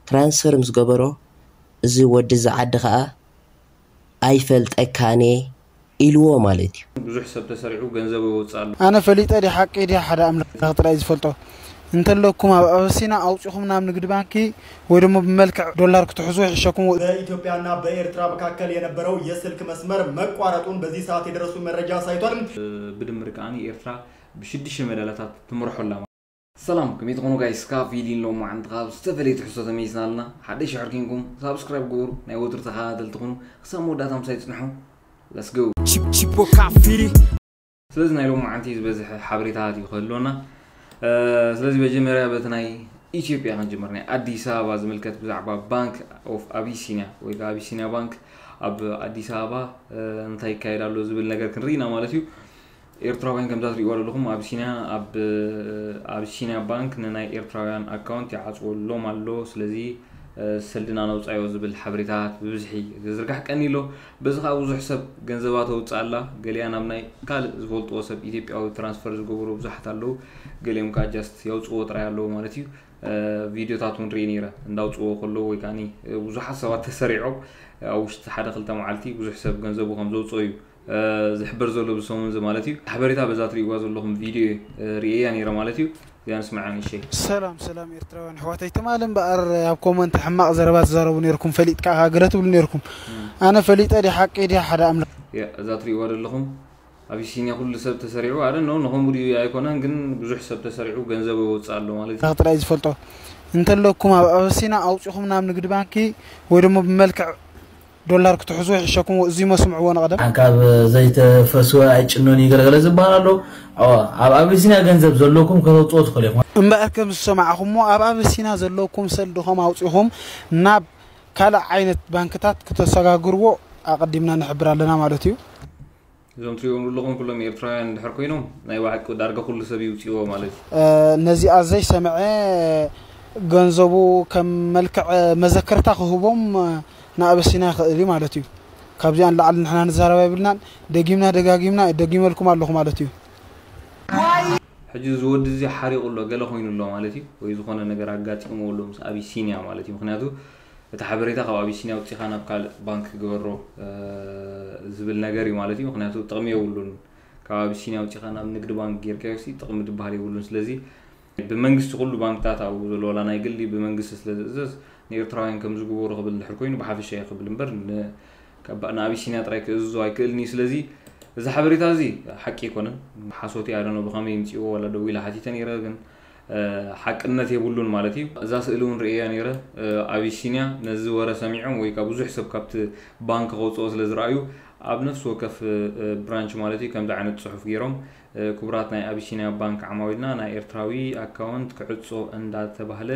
ትራንስፈር ምስ ገበሮ፣ እዚ ወዲ እዚ ዓዲ ኸኣ ኣይፈልጠካን እየ ኢልዎ ማለት እዩ። ብዙሕ ሰብ ተሰሪዑ ገንዘብ የወፅእ ኣሎ። ኣነ ፈሊጠ ድየ ሓቂ ድየ ሓደ ኣምላኽ ጥራይ ዝፈልጦ። እንተለኩም ኣብ ኣበሲና ኣውፂኹም ናብ ንግድ ባንኪ ወይ ደሞ ብመልክዕ ዶላር ክትሕዙ ይሕሸኩም። በኢትዮጵያና በኤርትራ መካከል የነበረው የስልክ መስመር መቋረጡን በዚህ ሰዓት የደረሱ መረጃ አሳይቷል። ብድምር ከኣ ኤርትራ ብሽዱሽተ መዳልያታት ትምርሖ ኣላ። ሰላም፣ ከመይ ትኾኑ ጋይስ? ካብ ቪዲን ሎማዓንቲ ካብ ዝተፈለየ ትሕዝቶ ተመይስና ኣለና። ሓደሽ ሕር ኬንኩም ሳብስክራይብ ግበሩ፣ ናይ ወትሩ ተኸታተልቲ ኩኑ። ክሳብ መወዳእታ ምሳይ ጽንሑ። Let's go። Chip- Chipo Cafiri. ስለዚ ናይ ሎማዓንቲ ዝበዝሐ ሓበሬታታት እዩ ክህልወና። እ፣ ስለዚ መጀመርያ በቲ ናይ ኢትዮጵያ ክንጅምር፣ ናይ ኣዲስ ኣበባ ዝምልከት ብዛዕባ ባንክ ኦፍ ኣቢሲኒያ ወይ ከዓ ኣቢሲኒያ ባንክ ኣብ ኣዲስ ኣበባ እ፣ እንታይ ይካየድ ኣሎ ዝብል ነገር ክንርኢ ኢና ማለት እዩ። ኤርትራውያን ከምዛ ትሪእዋ ዘለኹም ኣቢሲኒያ ኣብ ኣቢሲኒያ ባንክ ንናይ ኤርትራውያን ኣካውንት ይዓፅወሎም ኣሎ። ስለዚ እ፣ ሰልድና ነውፃዮ ዝብል ሓበሬታት ብብዝሒ ዝዝርጋሕ ቀኒ ኣሎ። በዚ ከዓ ብዙሕ ሰብ ገንዘባ ተውፅእ ኣላ። ገሊኣ ናብ ናይ ካልእ ዝፈልጥዎ ሰብ ኢትዮጵያዊ ትራንስፈር ዝገበሩ ብዙሓት ኣለዉ። ገሊኦም ከዓ ጃስት የውፅዎ ጥራይ ኣለዉ ማለት እዩ። እ፣ ቪዲዮታት እውን ርኢ ነይረ እንዳውፅዎ ከለዉ ወይ ከዓ ብዙሓት ሰባት ተሰሪዖም ኣብ ውሽጢ ሓደ ክልተ መዓልቲ ብዙሕ ሰብ ገንዘቡ ከም ዘውፅኦ እዩ እ፣ ዝሕበር ዘሎ ብሰሙን እዚ ማለት እዩ። ሓበሬታ በዛ ትሪእዋ ዘለኹም ቪድዮ እየ፣ እ፣ ርእየያ ነይረ ማለት እዩ። እዚኣ ንስምዓ ንእሸይ። ሰላም ሰላም ኤርትራውያን ኣሕዋተይ፣ ትማሊ እምበኣር ኣብ ኮመንት ሕማቕ ዘረባ ትዛረቡ ነይርኩም፣ ፈሊጥካ ኢኻ ገለ ትብሉ ነይርኩም። ኣነ ፈሊጠ ድየ ሓቂ ድየ ሓደ ኣምላኽ። ያ፣ እዛ ትሪእዋ ዘለኹም ኣቢሲንያ ኩሉ ሰብ ተሰሪዑ ኣደ ነው ንኸምኡ ድዩ ኣይኮነን፣ ግን ብዙሕ ሰብ ተሰሪዑ ገንዘቡ ይወፅእ ኣሎ ማለት እዩ። ጥራይ ዝፈልጦ እንተለኩም ኣብ ኣበሲና ኣውፂኹም ናብ ንግድ ባንኪ ወይ ደሞ ብመልክዕ ዶላር ክትሕዙ ይሕሸኩም፣ እዚ መስምዕዎ ንቐደም። ካብ ዘይተፈስወ ኣይጭኖን ይገልገለ ዝበሃል ኣሎ። ኣብ ኣቢሲንያ ገንዘብ ዘለኩም ከተውፅኦ ትኽእሉ ኢኹም። እምበኣር ከም ዝሰማዕኹሞ ኣብ ኣበሲና ዘለኩም ሰልዲ ከም ኣውፂኹም ናብ ካልእ ዓይነት ባንክታት ክተሰጋግርዎ ኣቐዲምና ንሕብር ኣለና ማለት እዩ። እዞም ትሪእዎም ዘለኹም ኩሎም ኤርትራውያን እንድሕር ኮይኖም ናይ ብሓቂ ዳርጋ ኩሉ ሰብ ይውፅዎ ማለት እዩ። ነዚኣ ዘይሰምዐ ገንዘቡ ከም መልክዕ መዘከርታ ክህቦም ንኣበሲና ይኽእል እዩ ማለት እዩ። ካብዚኣ ንላዕሊ ንሕና ንዛረባ የብልናን። ደጊምና ደጋጊምና ደጊመልኩም ኣለኹ ማለት እዩ። ሕጂ እዚ ወዲ እዚ ሓሪቑ ኣሎ፣ ገለ ኮይኑ ኣሎ ማለት እዩ፣ ወይ ዝኾነ ነገር ኣጋጢምዎ ኣሎ ምስ ኣቢሲንያ ማለት እዩ። ምክንያቱ እቲ ሓበሬታ ካብ ኣቢሲንያ ኣውፂኻ ናብ ካልእ ባንክ ግበሮ ዝብል ነገር እዩ ማለት እዩ። ምክንያቱ ጥቕሚ የብሉን። ካብ ኣቢሲንያ ኣውፂኻ ናብ ንግዲ ባንክ ጌርካዮ ሲ ጥቕሚ ዝበሃል የብሉን። ስለዚ ብመንግስቲ ኩሉ ባንክታት ኣብኡ ዘሎ ዋላ ናይ ግሊ ብመንግስቲ ስለ ዝእዘዝ ንኤርትራውያን ከም ዝግበሩ ክብል እንድሕር ኮይኑ ብሓፈሻ እዩ ክብል እምበር ንኣቢሲንያ ጥራይ ክእዝዞ ኣይክእልን እዩ። ስለዚ እዚ ሓበሬታ እዚ ሓቂ ኣይኮነን፣ ሓሶት እዩ። ኣደኖ ብኸመይ ይምፅእዎ ዋላ ደዊለ ሓቲተ ነይረ ግን ሓቅነት የብሉን ማለት እዩ። እዛ ስእሊ እውን ርእያ ነይረ። ኣቢሲንያ ነዚ ወረ ሰሚዖም ወይ ከዓ ብዙሕ ሰብ ካብቲ ባንክ ከውፅኦ ስለ ዝረኣዩ ኣብ ነፍሲ ወከፍ ብራንች ማለት እዩ ከምዚ ዓይነት ፅሑፍ ገይሮም ክቡራት ናይ ኣቢሲንያ ባንክ ዓማዊልና ናይ ኤርትራዊ ኣካውንት ክዕፆ እንዳተባህለ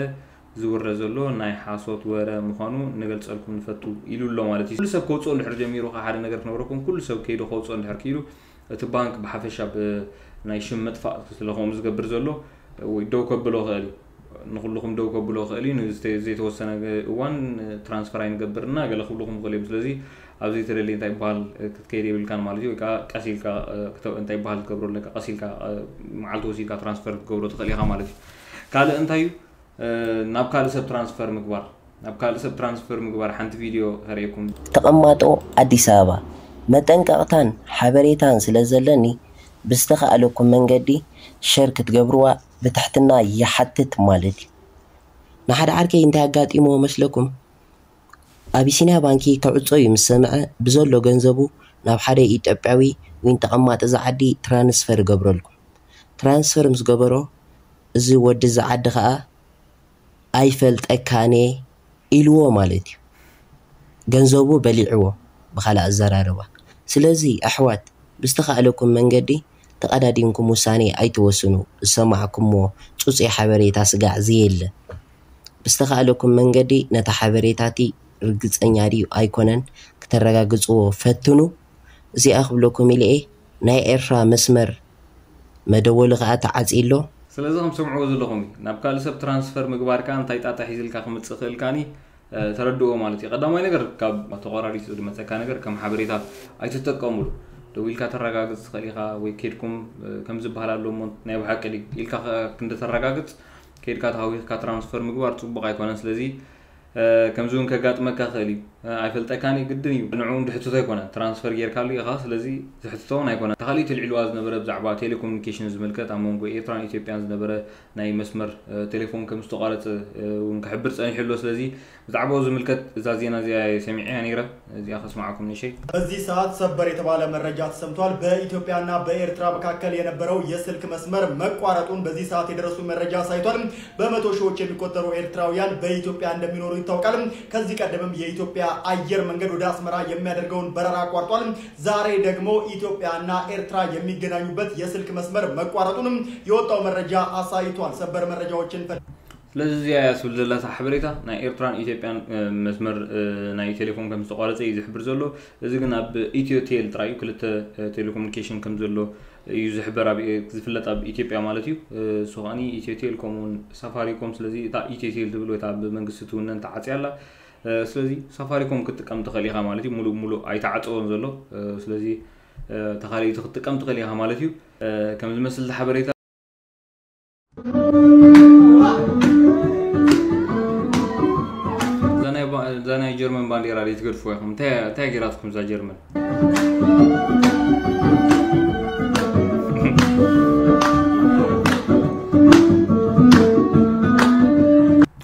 ዝውረ ዘሎ ናይ ሓሶት ወረ ምዃኑ ንገልፀልኩም ንፈቱ ኢሉ ኣሎ ማለት እዩ። ኩሉ ሰብ ከውፅኦ እንድሕር ጀሚሩ ከዓ ሓደ ነገር ክነግረኩም፣ ኩሉ ሰብ ከይዱ ከውፅኦ እንድሕር ክኢሉ እቲ ባንክ ብሓፈሻ ናይ ሽም ምጥፋእ ስለኸምኡ ዝገብር ዘሎ ወይ ደው ከብሎ ክእል እዩ። ንኩልኹም ደው ከብሎ ክእል እዩ። ዘይተወሰነ እዋን ትራንስፈር ኣይንገብርና ገለ ክብልኹም ክእል እዮም። ስለዚ ኣብ ዘይተደልየ እንታይ ይበሃል ክትከይድ የብልካን ማለት እዩ። ወይ ከዓ ቀስ ኢልካ እንታይ ይበሃል ክትገብሮ ኣለካ፣ ቀስ ኢልካ መዓልቲ ወሲድካ ትራንስፈር ክትገብሮ ትኽእል ኢኻ ማለት እዩ። ካልእ እንታይ እዩ ናብ ካልእ ሰብ ትራንስፈር ምግባር። ናብ ካልእ ሰብ ትራንስፈር ምግባር ሓንቲ ቪድዮ ከርእየኩም። ተቐማጦ ኣዲስ ኣበባ መጠንቀቕታን ሓበሬታን ስለ ዘለኒ ብዝተኻእለኩም መንገዲ ሸር ክትገብርዋ ብትሕትና ይሓትት ማለት እዩ። ንሓደ ዓርከይ እንታይ ኣጋጢምዎ መስለኩም? ኣቢሲንያ ባንኪ ክዕጾ እዩ ምስ ሰምዐ ብዘሎ ገንዘቡ ናብ ሓደ ኢትዮጵያዊ ዊን ተቐማጢ እዛ ዓዲ ትራንስፈር ይገብረልኩም። ትራንስፈር ምስ ገበሮ እዚ ወዲ እዚ ዓዲ ኸኣ ኣይፈልጠካን እየ ኢልዎ ማለት እዩ። ገንዘቡ በሊዕዎ ብኻልእ ኣዘራርባ። ስለዚ ኣሕዋት ብዝተኻእለኩም መንገዲ ተቐዳዲምኩም ውሳኔ ኣይትወስኑ። ዝሰማዕኩምዎ ጹጽይ ሓበሬታ ስጋዕ ዘየለ ብዝተኻእለኩም መንገዲ ነታ ሓበሬታቲ ርግጸኛ ድዩ ኣይኮነን ክተረጋግጽዎ ፈትኑ። እዚኣ ክብለኩም ኢለ እየ። ናይ ኤርትራ መስመር መደወሊ ከኣ ተዓጽዩ ኣሎ። ስለዚ ከም ትሰምዕዎ ዘለኹም እዩ። ናብ ካልእ ሰብ ትራንስፈር ምግባር ከኣ እንታይ ጣጣ ሒዝልካ ክምጽእ ክእል ከኣኒ ተረድኦ ማለት እዩ። ቀዳማይ ነገር ካብ ተቆራሪጹ ዝመጸካ ነገር ከም ሓበሬታ ኣይትጠቀሙሉ። ደው ኢልካ ተረጋግጽ ትኽእል ኢኻ ወይ ኬድኩም ከም ዝበሃል ኣሎ እሞ ናይ ብሓቂ ድዩ ኢልካ ክንዲ ተረጋግጽ ከይድካ ተሃዊኽካ ትራንስፈር ምግባር ጽቡቕ ኣይኮነን። ስለዚ ከምዚ እውን ከጋጥመካ ክእል እዩ። ኣይፈልጠካን እዩ፣ ግድን እዩ። ንዕኡ ድሕትቶ ኣይኮነ፣ ትራንስፈር ጌርካሉ ኢኻ። ስለዚ ዝሕትቶ እውን ኣይኮነ። ተኻሊእ ተልዒልዋ ዝነበረ ብዛዕባ ቴሌኮሙኒኬሽን ዝምልከት ኣብ መንጎ ኤርትራን ኢትዮጵያን ዝነበረ ናይ መስመር ቴሌፎን ከም ዝተቋረጸ እውን ክሕብር ጸኒሑ ኣሎ። ስለዚ ብዛዕባኡ ዝምልከት እዛ ዜና እዚኣ እየ ሰሚዐያ ነይረ። እዚኣ ከስማዓኩም ንሸይ። በዚህ ሰዓት ሰበር የተባለ መረጃ ተሰምቷል። በኢትዮጵያና በኤርትራ መካከል የነበረው የስልክ መስመር መቋረጡን በዚህ ሰዓት የደረሱ መረጃ አሳይቷል። በመቶ ሺዎች የሚቆጠሩ ኤርትራውያን በኢትዮጵያ እንደሚኖሩ ይታወቃል። ከዚህ ቀደምም የኢትዮጵያ አየር መንገድ ወደ አስመራ የሚያደርገውን በረራ አቋርጧል። ዛሬ ደግሞ ኢትዮጵያና ኤርትራ የሚገናኙበት የስልክ መስመር መቋረጡንም የወጣው መረጃ አሳይቷል። ሰበር መረጃዎችን ፈ- ስለዚ እዚኣ እያ ትብል ዘላ እታ ሓበሬታ። ናይ ኤርትራን ኢትዮጵያን መስመር ናይ ቴሌፎን ከም ዝተቋረጸ እዩ ዝሕብር ዘሎ። እዚ ግን ኣብ ኢትዮ ቴል ጥራይ እዩ፣ ክልተ ቴሌኮሙኒኬሽን ከም ዘሎ እዩ ዝሕበር፣ ዝፍለጥ ኣብ ኢትዮጵያ ማለት እዩ። እሱ ከዓኒ ኢትዮ ቴል ከምኡውን ሳፋሪኮም። ስለዚ እታ ኢትዮ ቴል ትብል ወይ እታ ብመንግስቲ ትውነን ተዓጽያ ኣላ። ስለዚ ሳፋሪኮም ክትጥቀም ትኽእል ኢኻ ማለት እዩ። ሙሉእ ሙሉእ ኣይተዓጸወን ዘሎ። ስለዚ ተኻሊእቲ ክትጥቀም ትኽእል ኢኻ ማለት እዩ። ከም ዝመስል ሓበሬታ። እዛ ናይ ጀርመን ባንዴራ ደይ ትገድፍዎ ኢኹም? እንታይ ጌራትኩም እዛ ጀርመን?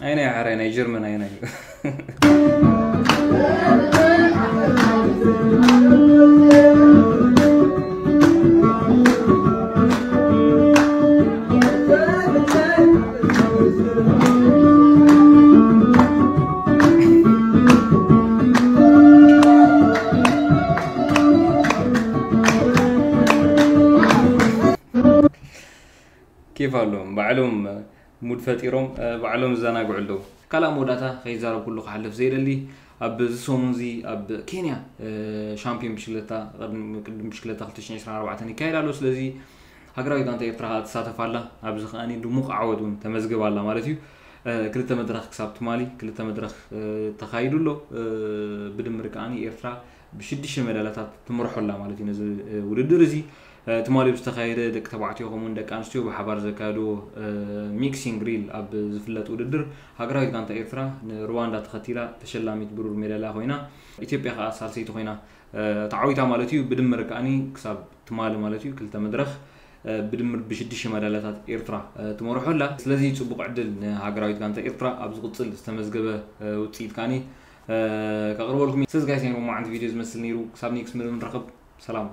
ኣይናይ ሓራይ ናይ ጀርመን ኣይናይ። ኬፍ ኣለዎም ባዕሎም ሙድ ፈጢሮም ባዕሎም ዝዘናግዑ ኣለዉ። ካልኣ መወዳእታ ከይዛረብኩሉ ክሓልፍ ዘይደሊ፣ ኣብዚ ሰሙን እዚ ኣብ ኬንያ ሻምፒዮን ብሽክለታ ቅድም ቅድም ብሽክለታ ክልተ ሽሕን ዕስራን ኣርባዕተን ይካየድ ኣሎ። ስለዚ ሃገራዊት ጋንታ ኤርትራ ከኣ ትሳተፍ ኣላ። ኣብዚ ከኣ ድሙቕ ዓወት እውን ተመዝግብ ኣላ ማለት እዩ። ክልተ መድረኽ ክሳብ ትማሊ ክልተ መድረኽ ተኻይዱ ኣሎ። ብድምር ከኣ ኤርትራ ብሽዱሽተ መዳልያታት ትምርሖ ኣላ ማለት እዩ። ነዚ ውድድር እዚ ትማሊ ብዝተኻየደ ደቂ ተባዕትዮ ከምኡውን ደቂ ኣንስትዮ ብሓባር ዘካየድዎ ሚክሲንግ ሪል ኣብ ዝፍለጥ ውድድር ሃገራዊት ጋንታ ኤርትራ ንሩዋንዳ ተኸቲላ ተሸላሚት ብሩር ሜዳልያ ኮይና፣ ኢትዮጵያ ከኣ ሳልሰይቲ ኮይና ተዓዊታ ማለት እዩ። ብድምር ከኣ ክሳብ ትማሊ ማለት እዩ ክልተ መድረኽ ብድምር ብሽዱሽተ መዳልያታት ኤርትራ ትመርሖ ኣላ። ስለዚ ጽቡቕ ዕድል ንሃገራዊት ጋንታ ኤርትራ ኣብ ዝቕጽል ዝተመዝገበ ውጽኢት ከኣ ከቕርበልኩም። ስለዚ ጋይስ፣ ናይ ሎማዓንቲ ቪድዮ ዝመስል ነይሩ። ክሳብ ኔክስት መደብ ንራኸብ። ሰላም።